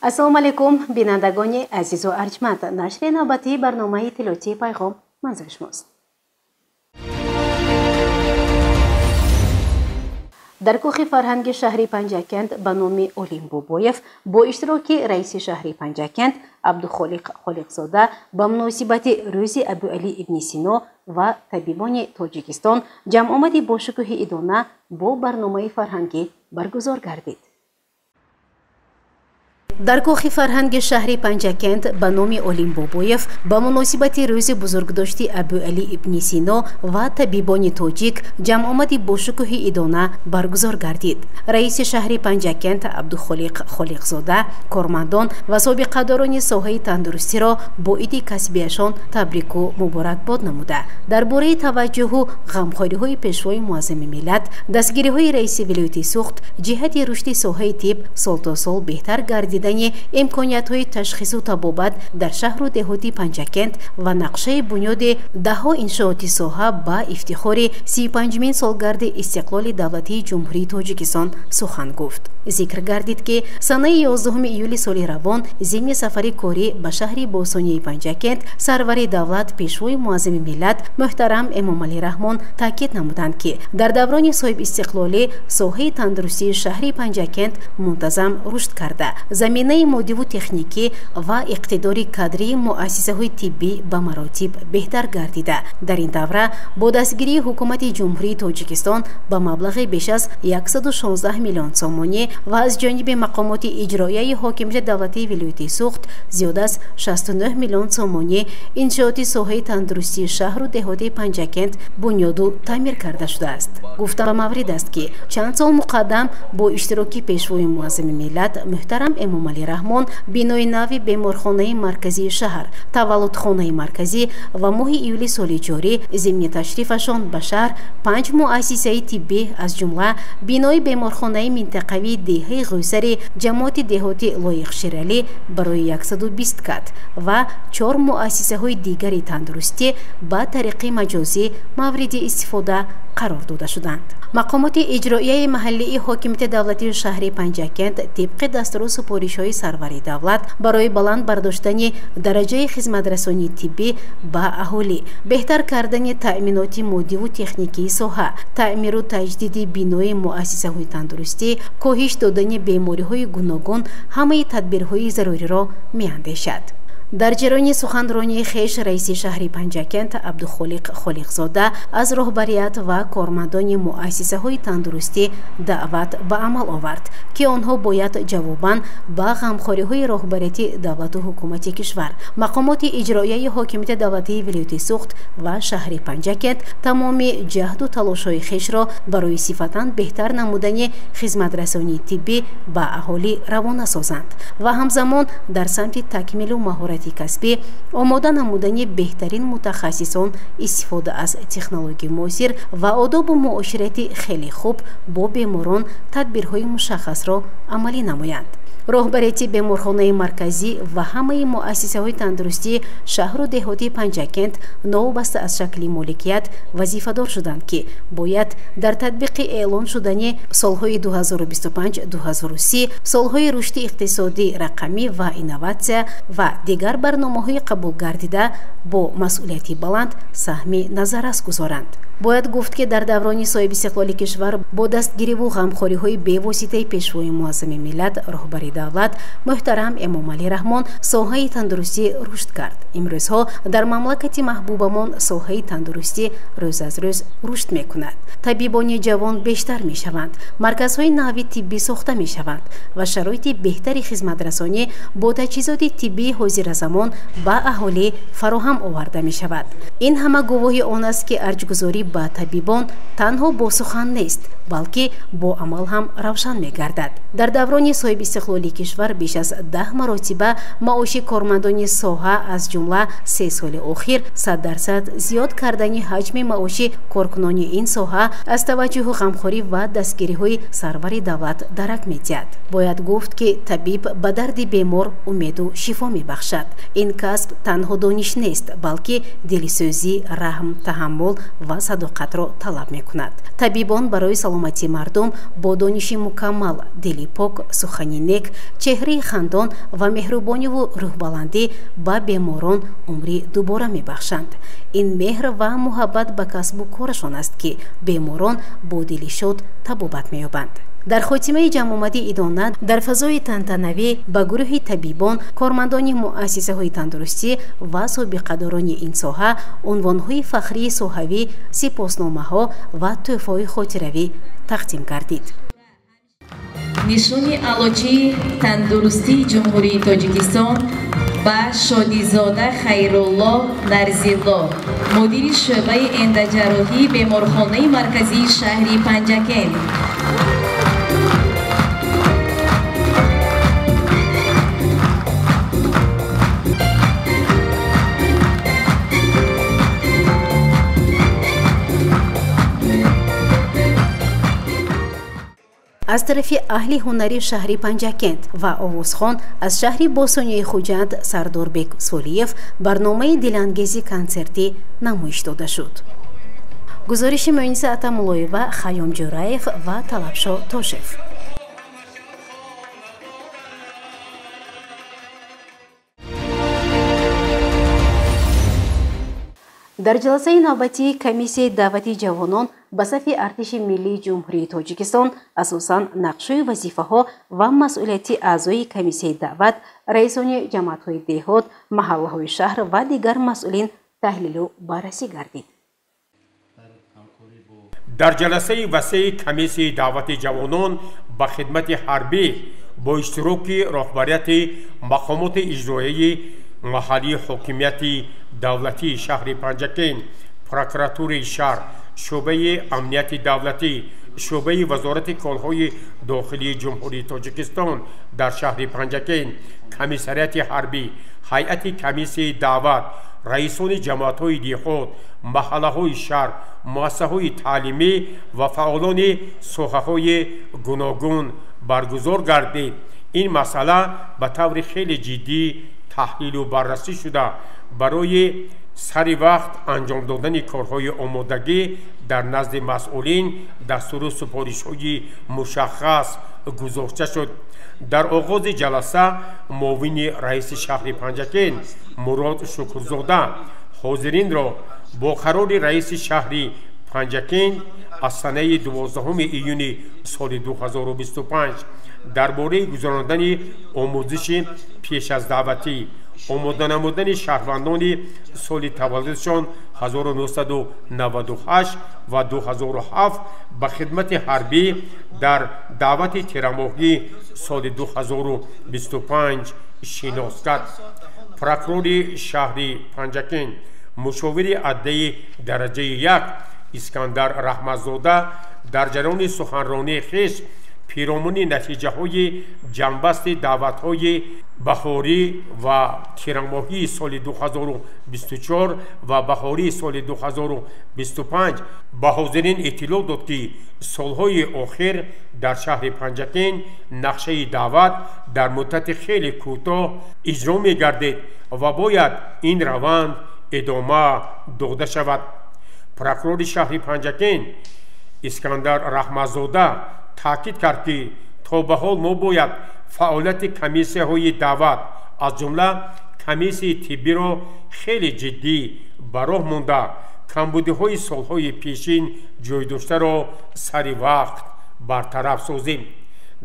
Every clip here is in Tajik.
Ассалому алайкум, бинандагони азизу арҷманд. Нашри навбатии барномаи иттилоотии Пайғом манзури шумост. Дар кӯхи фарҳанги шаҳри Панҷакент ба номи Олим Бобоев бо иштироки раиси шаҳри Панҷакент Абдухолиқ Холиқзода ба муносибати рӯзи Абуалӣ ибни Сино ва табибони Тоҷикистон ҷамъомади бошукӯҳи идона бо барномаи фарҳангӣ баргузор гардид. Дар кӯхи фарҳанги шаҳри Панҷакент ба номи Олим Бобоев ба муносибати рӯзи бузургдошти Абуалӣ ибни Сино ва табибони тоҷик ҷамъомади бошукӯҳи идона баргузор гардид. Раиси шаҳри Панҷакент Абдухолиқ Холиқзода кормандон ва собиқадорони соҳаи тандурустиро бо иди касбияшон табрику муборакбод намуда, дар бораи таваҷҷӯҳу ғамхориҳои пешвои муаззами миллат, дастгириҳои раиси вилояти Суғд ҷиҳати рушди соҳаи тиб сол то сол беҳтар гардидани имкониятҳои ташхису табобат дар шаҳру деҳоти Панҷакент ва нақшаи бунёди даҳҳо иншооти соҳа ба ифтихори 35-мин солгарди истиқлоли давлатии Ҷумҳурии Тоҷикистон сухан гуфт. Зикр гардид, ки санаи 11 июли соли равон зимни сафари корӣ ба шаҳри бостонии Панҷакент сарвари давлат, пешвои муаззами миллат муҳтарам Эмомалӣ Раҳмон таъкид намуданд, ки дар даврони соҳибистиқлолӣ соҳаи тандурустии шаҳри Панҷакент мунтазам рушд карда, заминаи моддиву техникӣ ва иқтидори кадрии муассисаҳои тиббӣ ба маротиб беҳтар гардида, дар ин давра бо дастгирии ҳукумати Ҷумҳурии Тоҷикистон ба маблағи беш аз 116 миллион сомонӣ ва аз ҷониби мақомоти иҷроияи ҳокимияти давлатии вилояти Суғд зиёд аз 69 миллион сомонӣ иншооти соҳаи тандурустии шаҳру деҳоти Панҷакент бунёду таъмир карда шудааст. Гуфта ба маврид аст, ки чанд сол муқаддам бо иштироки пешвои муаззами миллат муҳтарам Эмомалӣ Раҳмон бинои нави беморхонаи марказии шаҳр, таваллудхонаи марказӣ ва моҳи июли соли ҷорӣ зимни ташрифашон ба шаҳр 5 муассисаи тиббӣ, аз ҷумла бинои беморхонаи минтақавии деҳаи Ғӯсари ҷамоати деҳоти Лоиқ Шералӣ барои 120 кат ва 4 муассисаҳои дигари тандурустӣ ба тариқи маҷозӣ мавриди истифода қарор дода шуданд. Мақомоти иҷроияи маҳаллии ҳокимияти давлатии шаҳри Панҷакент тибқи дастуру супоришҳои сарвари давлат барои баланд бардоштани дараҷаи хизматрасонии тиббӣ ба аҳолӣ, беҳтар кардани таъминоти моддиву техникии соҳа, таъмиру таҷдиди бинои муассисаҳои тандурустӣ, коҳиш додани бемориҳои гуногун ҳамаи тадбирҳои заруриро меандешад. Дар ҷараёни суханронии хеш раиси шаҳри Панҷакент Абдухолиқ Холиқзода аз роҳбарият ва кормандони муассисаҳои тандурустӣ даъват ба амал овард, ки онҳо бояд ҷавобан ба ғамхориҳои роҳбарияти давлату ҳукумати кишвар, мақомоти иҷроияи ҳокимияти давлатии вилояти Суғд ва шаҳри Панҷакент тамоми ҷаҳду талошҳои хешро барои сифатан беҳтар намудани хизматрасонии тиббӣ ба аҳолӣ равона созанд ва ҳамзамон дар самти такмилу маҳорати касбӣ, омода намудани беҳтарин мутахассисон, истифода аз технологияи муосир ва одобу муоширати хеле хуб бо беморон тадбирҳои мушаххасро амалӣ намоянд. Роҳбарияти беморхонаи марказӣ ва ҳамаи муассисаҳои тандурустии шаҳру деҳоти Панҷакент новобаста аз шакли моликият вазифадор шуданд, ки бояд дар татбиқи эълон шудани солҳои 2025-2030, солҳои рушди иқтисодӣ, рақамӣ ва инноватсия ва дигар барномаҳои қабулгардида бо масъулияти баланд саҳми назаррас гузоранд. Бояд гуфт, ки дар даврони соҳибистиқлоли кишвар бо дастгириву ғамхориҳои бевоситаи пешвои муаззами миллат, роҳбари давлат муҳтарам Эмомалӣ Раҳмон соҳаи тандурустӣ рушд кард. Имрӯзҳо дар мамлакати маҳбубамон соҳаи тандурустӣ рӯз аз рӯз рушд мекунад. Табибони ҷавон бештар мешаванд, марказҳои нави тиббӣ сохта мешаванд ва шароити беҳтари хизматрасонӣ бо таҷҳизоти тиббии ҳозиразамон ба аҳолӣ фароҳам оварда мешавад. Ин ҳама гувоҳи он аст, ки арҷгузорӣ ба табибон танҳо бо сухан нест, балки бо амал ҳам равшан мегардад. Дар даврони соҳибистиқлолии кишвар беш аз 10 маротиба маоши кормандони соҳа, аз ҷумла 3 соли охир 100% зиёд кардани ҳаҷми маоши коркунони ин соҳа аз таваҷҷӯҳу ғамхорӣ ва дастгириҳои сарвари давлат дарак медиҳад. Бояд гуфт, ки табиб ба дарди бемор умеду шифо мебахшад. Ин касб танҳо дониш нест, балки дилсӯзӣ, раҳм, таҳаммул ва садоқатро талаб мекунад. Табибон барои саломатии мардум бо дониши мукаммал, дили пок, сухани нек чеҳраи хандон ва меҳрубониву рӯҳбаландӣ ба беморон умри дубора мебахшанд. Ин меҳр ва муҳаббат ба касбу корашон аст, ки беморон бо дили шод табобат меёбанд. Дар хотимаи ҷамъомади идона дар фазои тантанавӣ ба гурӯҳи табибон, кормандони муассисаҳои тандурустӣ ва собиқадорони ин соҳа унвонҳои фахрии соҳавӣ, сипосномаҳо ва тӯҳфаҳои хотиравӣ тақдим гардид. Нишони аълочии тандурустии Ҷумҳурии Тоҷикистон ба Шодизода Хайрулло Нарзилло, мудири шӯъбаи эндаҷарроҳии беморхонаи марказии шаҳри Панҷакент. Аз тарафи аҳли ҳунари шаҳри Панҷакент ва овозхон аз шаҳри бостонии Хуҷанд Сардорбек Солиев барномаи дилангези консертӣ намоиш дода шуд. Гузориши Муниса Атамуллоева, Хайём Ҷӯраев ва Талабшо Тошев. Дар ҷаласаи навбатии комиссияи даъвати ҷавонон ба сафи артиши миллии Ҷумҳурии Тоҷикистон асосан нақшҳои вазифаҳо ва масъулияти аъзои комиссияи даъват, раисони ҷамоатҳои деҳот, маҳаллаҳои шаҳр ва дигар масъулин таҳлилу баррасӣ гардид. Дар ҷаласаи васеи комиссияи даъвати ҷавонон ба хидмати ҳарбӣ бо иштироки роҳбарияти мақомоти иҷроияи маҳаллии ҳокимияти давлатии шаҳри Панҷакент, прокуратураи шаҳр, шӯъбаи амнияти давлатӣ, шӯъбаи вазорати корҳои дохилии Ҷумҳурии Тоҷикистон дар шаҳри Панҷакент, комиссариати ҳарбӣ, ҳайати комиссияи даъват, раисони ҷамоатҳои деҳот, маҳаллаҳои шаҳр, муассисаҳои таълимӣ ва фаъолони соҳаҳои гуногун баргузор гардид. Ин масъала ба таври хеле ҷиддӣ таҳлилу баррасӣ шуда, барои сари вақт анҷом додани корҳои омодагӣ дар назди масъулин дастуру супоришҳои мушаххас гузошта шуд. Дар оғози ҷаласа муовини раиси шаҳри Панҷакент Мурод Шукрзода ҳозиринро бо қарори раиси шаҳри Панҷакент аз санаи 12 июни соли 2025 дар бораи гузарондани омӯзиши пеш аз даъватӣ, омода намудани шаҳрвандони соли таваллудшон 1998 ва 2007 ба хидмати ҳарбӣ дар даъвати тирамоҳӣ соли 2025 шинос кард. Прокурори шаҳри Панҷакент, мушовири аддаи дараҷаи 1 Искандар Раҳматзода дар ҷараёни суханронии хеш пиромуни натиҷаҳои ҷамъбасти даъватҳои баҳорӣ ва тирамоҳии соли 2024 ва баҳории соли 2025 ба ҳозирин иттилоъ дод, ки солҳои охир дар шаҳри Панҷакент нақшаи даъват дар муддати хеле кӯтоҳ иҷро мегардид ва бояд ин раванд идома дода шавад. Прокурори шаҳри Панҷакент Искандар Раҳматзода таъкид кард, ки то ба ҳол мо бояд фаъолияти комиссияҳои даъват, аз ҷумла комиссияи тиббиро хеле ҷиддӣ ба роҳ монда, камбудиҳои солҳои пешин ҷой доштаро сари вақт бартараф созем.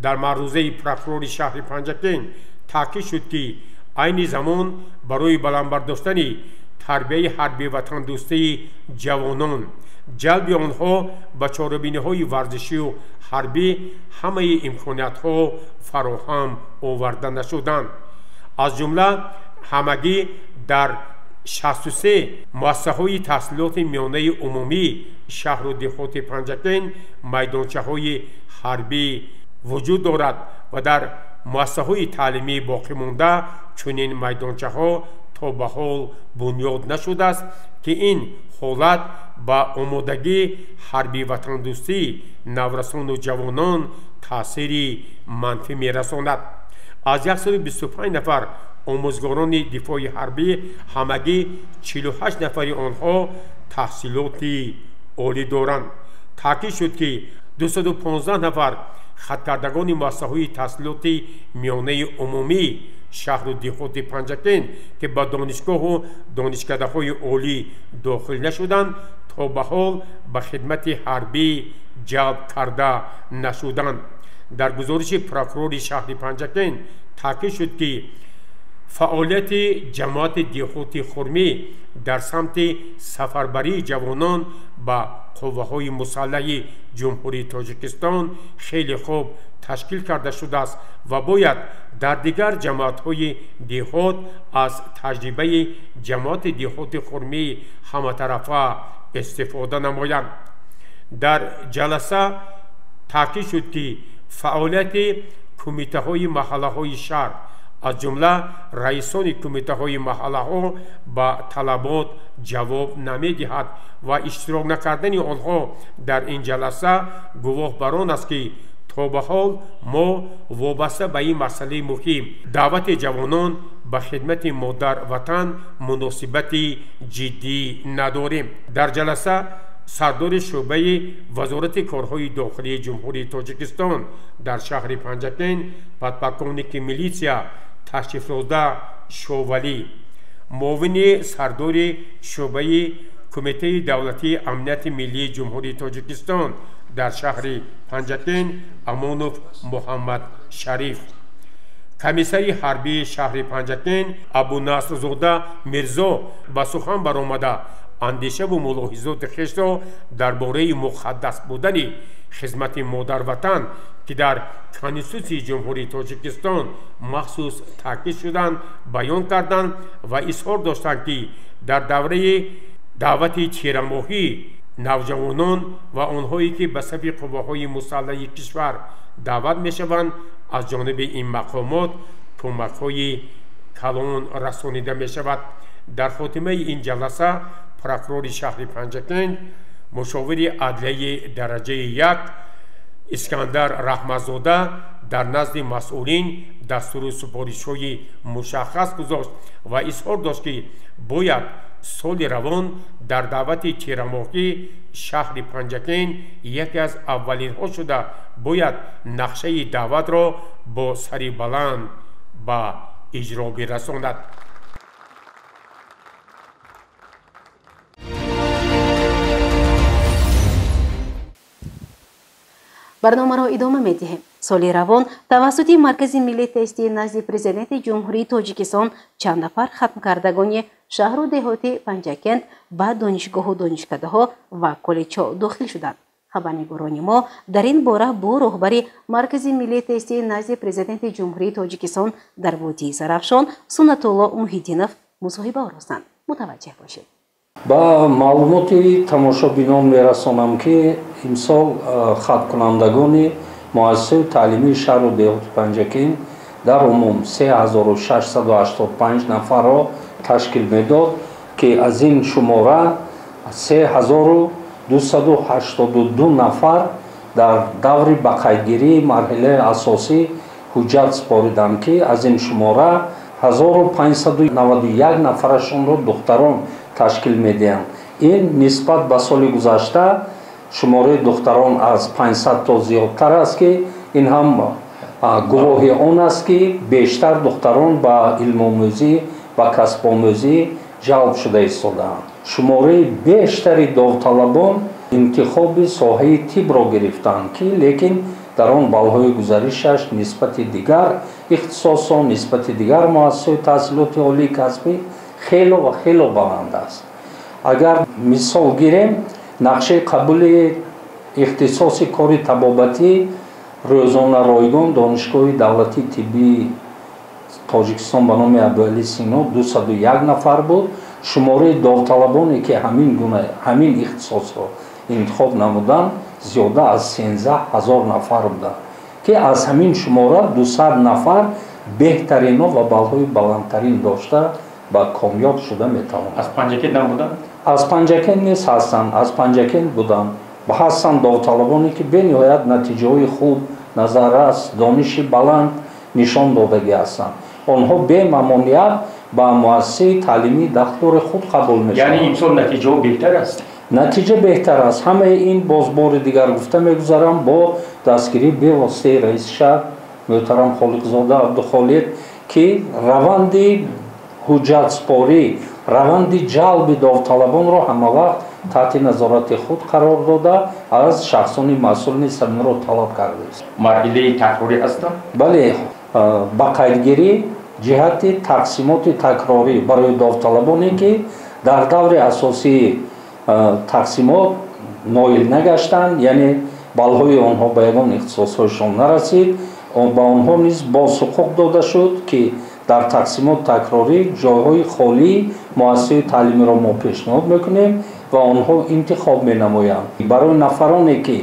Дар маърузаи прокурори шаҳри Панҷакент таъкид шуд, ки айни замон барои баланд бардоштани тарбияи ҳарби ватандӯстии ҷавонон, ҷалби онҳо ба чорабиниҳои варзишию ҳарбӣ ҳамаи имкониятҳо фароҳам оварда нашуданд. Аз ҷумла ҳамагӣ дар 63 муассисаҳои таҳсилоти миёнаи умумӣ шаҳру деҳоти Панҷакент майдончаҳои ҳарбӣ вуҷуд дорад ва дар муассисаҳои таълимӣ боқӣ монда чунин майдончаҳо то ба ҳол бунёд нашудааст, ки ин ҳолат ба омодагии ҳарби ватандӯстии наврасону ҷавонон таъсири манфӣ мерасонад. Аз 125 нафар омӯзгорони дифои ҳарбӣ ҳамагӣ 48 нафари онҳо таҳсилоти олӣ доранд. Таъкид шуд, ки 215 нафар Хаткардагони муассисаҳои таҳсилоти миёнаи умумӣ шаҳру деҳоти Панҷакент, ки ба донишгоҳу донишкадаҳои олӣ дохил нашуданд, то ба ҳол ба хидмати ҳарбӣ ҷалб карда нашуданд. Дар гузориши прокурори шаҳри Панҷакент таъкид шуд, ки фаъолияти ҷамоати деҳоти Хурмӣ дар самти сафарбарии ҷавонон ба қувваҳои мусаллаҳи Ҷумҳурии Тоҷикистон хеле хуб ташкил карда шудааст ва бояд дар дигар ҷамоатҳои деҳот аз таҷрибаи ҷамоати деҳоти Хурмӣ ҳаматарафа истифода намоянд. Дар ҷаласа таъкид шуд, ки фаъолияти кумитаҳои маҳаллаҳои шаҳр, аз ҷумла раисони кумитаҳои маҳаллаҳо, ба талабот ҷавоб намедиҳад ва иштирок накардани онҳо дар ин ҷаласа гувоҳ бар он аст, ки то ба ҳол мо вобаста ба ин масъалаи муҳим даъвати ҷавонон ба хидмати модар ватан муносибати ҷиддӣ надорем. Дар ҷаласа сардори шӯъбаи Вазорати корҳои дохилии Ҷумҳурии Тоҷикистон дар шаҳри Панҷакент подполковники милитсия Ташрифзода Шовалӣ, муовини сардори шӯъбаи Кумитаи давлатии амнияти миллии Ҷумҳурии Тоҷикистон дар шаҳри Панҷакент Амонов Муҳаммад Шариф, комиссари ҳарбии шаҳри Панҷакент Абунасрзода Мирзо ба сухан баромада андешаву мулоҳизоти хешро дар бораи муқаддас будани хизмати модарватан, ки дар Конститутсияи Ҷумҳурии Тоҷикистон махсус таъкид шуданд, баён карданд ва изҳор доштанд, ки дар давраи даъвати тирамоҳӣ навҷавонон ва онҳое ки ба сафи қувваҳои мусаллаҳи кишвар даъват мешаванд, аз ҷониби ин мақомот кӯмакҳои калон расонида мешавад. Дар хотимаи ин ҷаласа прокурори шаҳри Панҷакент, мушовири адлияи дараҷаи як Искандар Раҳматзода дар назди масъулин дастуру супоришҳои мушаххас гузошт ва изҳор дошт, ки бояд соли равон дар даъвати тирамоҳӣ шаҳри Панҷакент яке аз аввалинҳо шуда бояд нақшаи даъватро бо сари баланд ба иҷро бирасонад. Барномаро идома медиҳем. Соли равон тавассути Маркази миллии тестии назди Президенти Ҷумҳурии Тоҷикистон чанд нафар хатмкардагони шаҳру деҳоти Панҷакент ба донишгоҳу донишкадаҳо ва коллеҷҳо дохил шуданд. Хабарнигорони мо дар ин бора бо роҳбари Маркази миллии тестии назди Президенти Ҷумҳурии Тоҷикистон дар водии Зарафшон Суннатулло Муҳиддинов мусоҳиба оростанд. Мутаваҷҷеҳ бошед. Ба маълумоти тамошобинон мерасонам, ки имсол хаткунандагони муассисаи таълимии шаҳру деҳоти Панҷакент дар умум 3685 нафарро ташкил медод, ки аз ин шумора 3282 нафар дар даври бақайдгирии марҳилаи асосӣ ҳуҷҷат супориданд, ки аз ин шумора 1591 нафарашонро духтарон ташкил медиҳанд. Ин нисбат ба соли гузашта шумораи духтарон аз 500 то зиёдтар аст, ки ин ҳам гувоҳи он аст, ки бештар духтарон ба илмомӯзӣ, ба касбомӯзӣ ҷалб шуда истодаанд. Шумораи бештари довталабон интихоби соҳаи тибро гирифтанд, ки лекин дар он баллҳои гузаришаш нисбати дигар ихтисосҳо, нисбати дигар муассисаҳои таҳсилоти олии касбӣ хело ва хело баланд аст. Агар мисол гирем, нақшаи қабули ихтисоси кори табобатӣ рӯзона ройгон Донишгоҳи давлатии тиббии Тоҷикистон ба номи Абуалӣ Сино 201 нафар буд. Шумораи довталабоне, ки ҳамин ихтисосро интихоб намуданд, зиёда аз 13 000 нафар буданд, ки аз ҳамин шумора 200 нафар беҳтарино ва баллҳои баландтарин дошта ба комёб шуда метавонанд. Аз Панҷакент набуданд? Аз Панҷакент низ ҳастанд, аз Панҷакент буданд. Ҳастанд довталабоне, ки бениҳоят натиҷаҳои хуб, назаррас, дониши баланд нишон додагӣ ҳастанд. Онҳо бемамоният ба муассисаи таълимии дахлдори худ қабул мешаванд. Яъне имсол натиҷаҳо беҳтар аст? Натиҷа беҳтар аст. Ҳамаи ин боз бори дигар гуфта мегузарам, бо дастгирии бевоситаи раиси шаҳр муҳтарам Холиқзода Абдухолиқ, ки раванди ҳуҷҷатспорӣ, раванди ҷалби довталабонро ҳамавақт таҳти назорати худ қарор дода, аз шахсони масъул низ ҳаминро талаб кардааст. Марҳилаи такрорӣ ҳастанд? Бале, ба қайдгирӣ ҷиҳати тақсимоти такрорӣ барои довталабоне, ки дар даври асосии тақсимот ноил нагаштанд, яъне баллҳои онҳо ба ягон ихтисосҳояшон нарасид, ба онҳо низ боз ҳуқуқ дода шуд, ки дар тақсимот такрорӣ ҷойҳои холии муассисаи таълимиро мо пешниҳод мекунем ва онҳо интихоб менамоянд. Барои нафароне, ки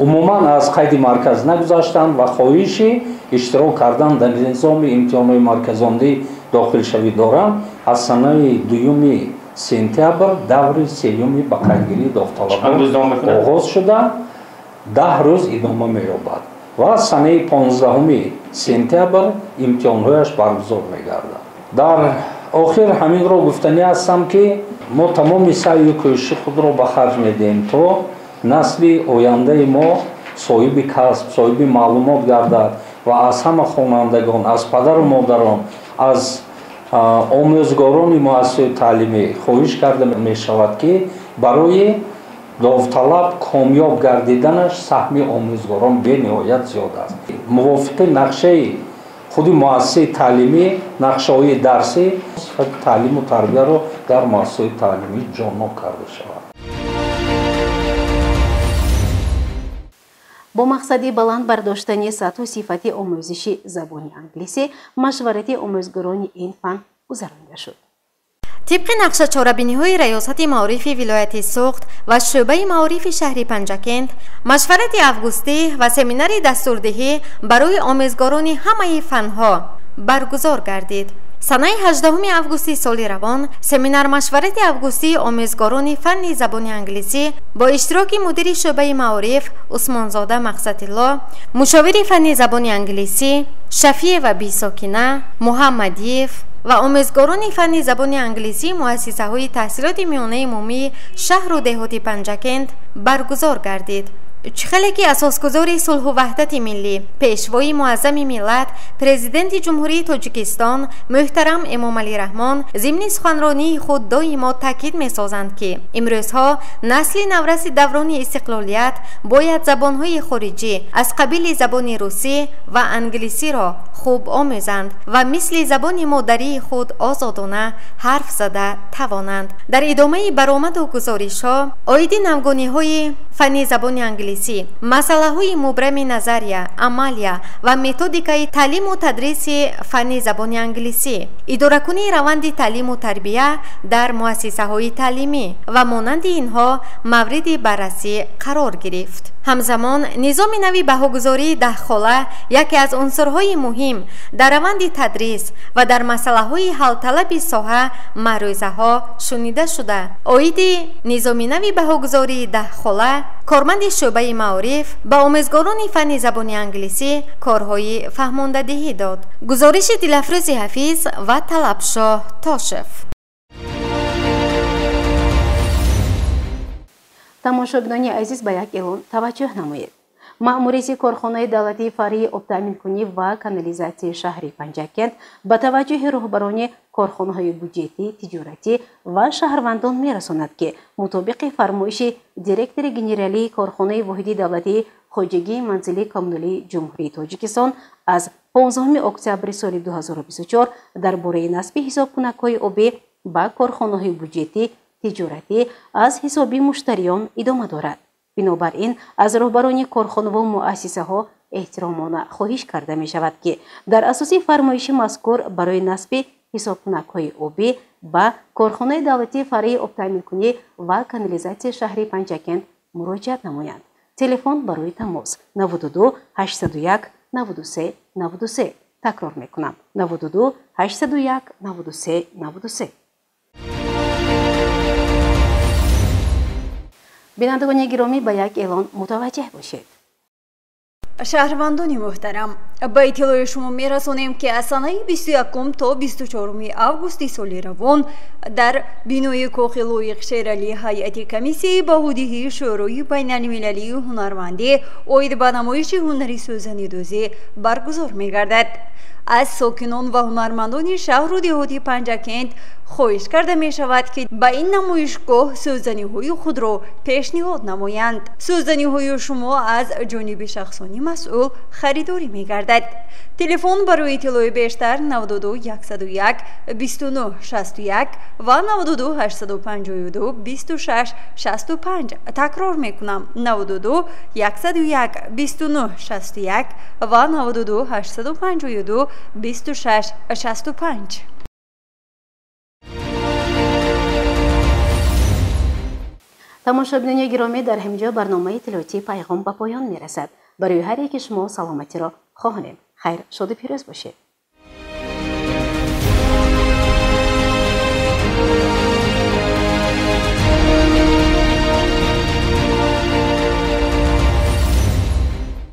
умуман аз қайди марказ нагузаштанд ва хоҳиши иштирок кардан дар низоми имтиҳонҳои марказондӣ дохилшавӣ доранд, аз санаи 2 сентябр даври сеюми ба қайдгирии довталабон оғоз шуда, 10 рӯз идома меёбад ва санаи 15 сентябр имтиҳонҳояш баргузор мегардад. Дар охир ҳаминро гуфтанӣ ҳастам, ки мо тамоми саъю кӯшиши худро ба харҷ медиҳем, то насли ояндаи мо соҳиби касб, соҳиби маълумот гардад ва аз ҳама хонандагон, аз падару модарон, аз омӯзгорони муассисаи таълимӣ хоҳиш карда мешавад, ки барои довталаб комёб гардиданаш саҳми омӯзгорон бениҳоят зиёд аст. Мувофиқи нақшаи худи муассисаи таълимӣ, нақшаҳои дарсӣ, сифати таълиму тарбияро дар муассисаи таълимӣ ҷоннок карда шавад. Бо мақсади баланд бардоштани сатҳу сифати омӯзиши забони англисӣ, машварати омӯзгорони ин фан гузаронида шуд. Тибқи нақша чорабиниҳои Раёсати маорифи вилояти Суғд ва шӯъбаи маорифи шаҳри Панҷакент, машварати августӣ ва семинари дастурдиҳӣ барои омӯзгорони ҳамаи фанҳо баргузор гардид. Санаи 18 августи соли равон семинар-машварати августии омӯзгорони фанни забони англисӣ бо иштироки мудири шӯъбаи маориф Усмонзода Мақсадилло, мушовири фанни забони англисӣ Шафиева Бисокина Муҳаммадиев ва омӯзгорони фанни забони англисӣ муассисаҳои таҳсилоти миёнаи умумии шаҳру деҳоти Панҷакент баргузор гардид. Чӣ хеле ки асосгузори сулҳу ваҳдати миллӣ, пешвои муаззами миллат, президенти Ҷумҳурии Тоҷикистон муҳтарам Эмомалӣ Раҳмон зимни суханронии худ доимо таъкид месозанд, ки имрӯзҳо насли навраси даврони истиқлолият бояд забонҳои хориҷӣ аз қабили забони русӣ ва англисиро хуб омӯзанд ва мисли забони модарии худ озодона ҳарф зада тавонанд. Дар идомаи баромаду гузоришҳо оиди навгониҳои фанни забони англисӣ, масъалаҳои мубрами назария, амалия ва методикаи таълиму тадриси фанни забони англисӣ, идоракунии раванди таълиму тарбия дар муассисаҳои таълимӣ ва монанди инҳо мавриди баррасӣ қарор гирифт. Ҳамзамон низоми нави баҳогузории даҳхола яке аз унсурҳои муҳим дар раванди тадрис ва дар масъалаҳои ҳалталаби соҳа маърӯзаҳо шунида шуда, оиди низоми нави баҳогузории даҳхола корманди шӯъбаи маориф ба омӯзгорони фанни забони англисӣ корҳои фаҳмондадиҳӣ дод. Гузориши Дилафрӯзи Ҳафиз ва Талабшоҳ Тошев. Тамошобинони азиз, ба як эълон таваҷҷӯҳ намоед. Маъмурияти корхонаи давлатии фаръии обтаъминкунӣ ва канализатсияи шаҳри Панҷакент ба таваҷҷӯҳи роҳбарони корхонаҳои буҷетӣ, тиҷоратӣ ва шаҳрвандон мерасонад, ки мутобиқи фармоиши директори генералии корхонаи воҳиди давлатии хоҷагии манзилии коммуналии Ҷумҳурии Тоҷикистон аз 15 октябри соли 2024 дар бораи насби ҳисобкунакҳои обӣ ба корхонаҳои буҷетӣ, тиҷоратӣ аз ҳисоби муштариён идома дорад. Бинобар ин аз роҳбарони корхонаву муассисаҳо эҳтиромона хоҳиш карда мешавад, ки дар асоси фармоиши мазкур барои насби ҳисобкунакҳои обӣ ба корхонаи давлатии фаръии обтаъминкунӣ ва канализатсияи шаҳри Панҷакент муроҷиат намоянд. Телефон барои тамос 92 801 93 93. Такрор мекунам: 92 801 93 93. Бинандагони гиромӣ, ба як эълон мутаваҷҷеҳ бошед. Шаҳрвандони муҳтарам, ба иттилои шумо мерасонем, ки аз санаи 21 то 24 августи соли равон дар бинои кохи Лоиқ Шералӣ ҳайати комиссияи баҳодиҳии Шӯрои байналмилалии ҳунармандӣ оид ба намоиши ҳунари сӯзанидӯзӣ баргузор мегардад. Аз сокинон ва ҳунармандони шаҳру деҳоти Панҷакент хоҳиш карда мешавад, ки ба ин намоишгоҳ сӯзаниҳои худро пешниҳод намоянд. Сӯзаниҳои шумо аз ҷониби шахсони масъул харидорӣ мегардад. Телефон барои иттилои бештар 92 101 29 61 ва 92 852 26 65. Такрор мекунам: 92 101 29 61 ва 92 852 26 65. Тамошобинони гиромӣ, дар ҳамин ҷо барномаи иттилоотии Пайғом ба поён мерасад. Барои ҳар яки шумо саломатиро хоҳонем. Хайр, шоду пирӯз бошед.